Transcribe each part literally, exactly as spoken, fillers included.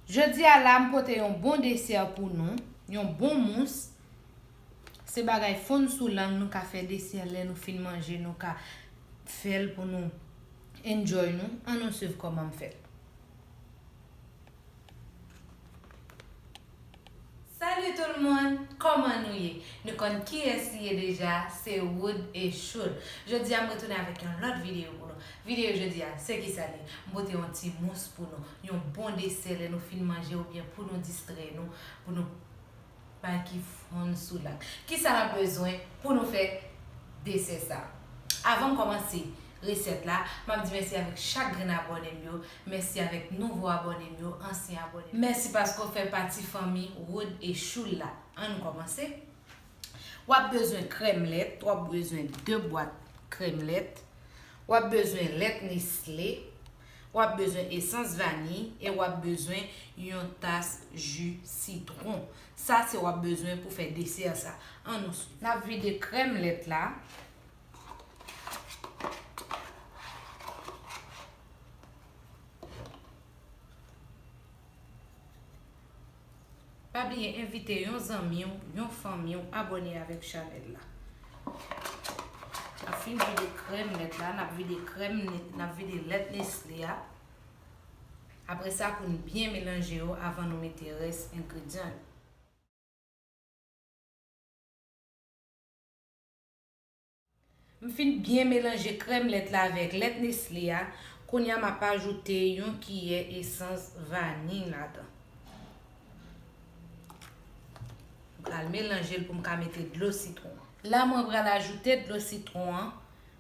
Jodi a la, m pote yon bon desè pou nou, yon bon mous. Se bagay fonn sou lang, nou ka fè desè lè nou fin manje, nou ka fè l pou nou enjoy nou. Ann nou swiv kòman m fè l. Salut tout le monde, kòman nou ye? Nou konn kiyès li ye deja, se Wood e Choul. Jodi a m retounen avèk yon lòt videyo pou nou. Videyo jodi a, se kisa li ye? M pote yon ti mous pou nou, yon bon desè lè nou fin manje oubyen pou nou distrè nou, pou nou bay ki fonn sou lang. Kisa n ap bezwen pou nou fè desè sa? Avan m kòmanse resèt la, m ap di mèsi avèk chak grenn abòne m yo, mèsi avèk nouvo abòne m yo, ansyen abòne m yo. Mèsi paske w fè pati fanmi Wood e Choul la. Ann nou kòmanse. W ap bezwen krèm lèt, w ap bezwen de bwat krèm lèt, w ap bezwen lèt Nestlé, w ap bezwen esans vaniy e w ap bezwen yon tas ji sitwon. Sa se w ap bezwen pou fè desè sa. Ann nou swiv. N ap vide krèm lèt la. Pa bliye envite yon zanmi w, yon fanmi w abòne avèk chanèl la. N ap fin vide krèm lèt la, n ap vide krèm, n ap vide lèt Nestlé a. Apre sa, pou n byen melanje yo avan nou mete rès engredyan yo. M fin byen melanje krèm lèt la avèk lèt Nestlé a. Kounye a, m ap ajoute yon kiyè esans vaniy ladan. M pral melanje l pou m ka mete dlo sitwon. La, mwen pral ajoute dlo sitwon an.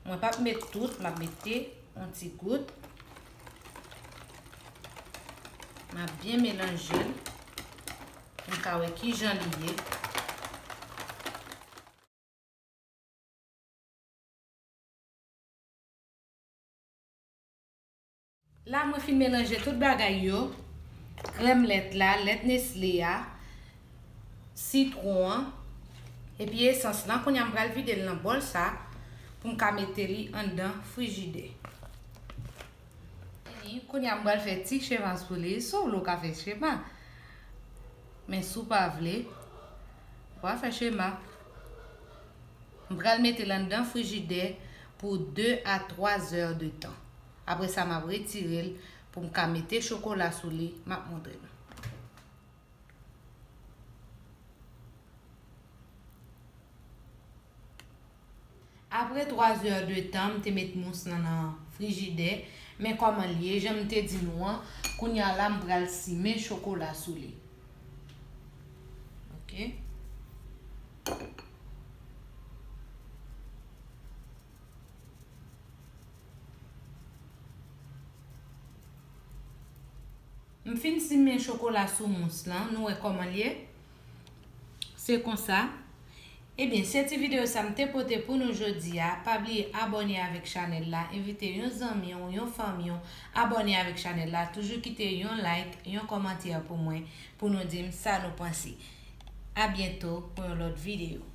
Mwen p ap met tout, m ap mete yon ti gout. M ap byen melanje l pou m ka wè kijan li ye. La, mwen fin melanje tout bagay yo, krèm lèt la, lèt Nestlé a, sitwon an, epi esans lan. Kounye a, m pral vide l nan bòl sa pou m ka mete li anndan frijidè. Kounye a, m pral fè ti chema sou li. Si w vle, w ka fè chema. Men si w pa vle, w pa fè chema. M pral mete l anndan frijidè pou de a twa zè de tan. Apre sa, m ap retire l pou m ka mete chokola sou li. M ap montre nou. Apre twa zè de tan, m te met mous lan nan frijidè. Men kòman l ye, jan m te di nou an, kounye a la, m pral simen chokola sou li. Ok. M fin simen chokola sou mous lan, nou wè kòman l ye? Se konsa. Ebyen, se ti videyo sa m te pote pou nou jodi a. Pa bliye abòne avèk chanèl la, envite yon zanmi w, yon fanmi w, abòne avèk chanèl la, toujou kite yon like, yon kòmantè pou mwen, pou nou di m sa nou panse. A byento pou yon lòt videyo.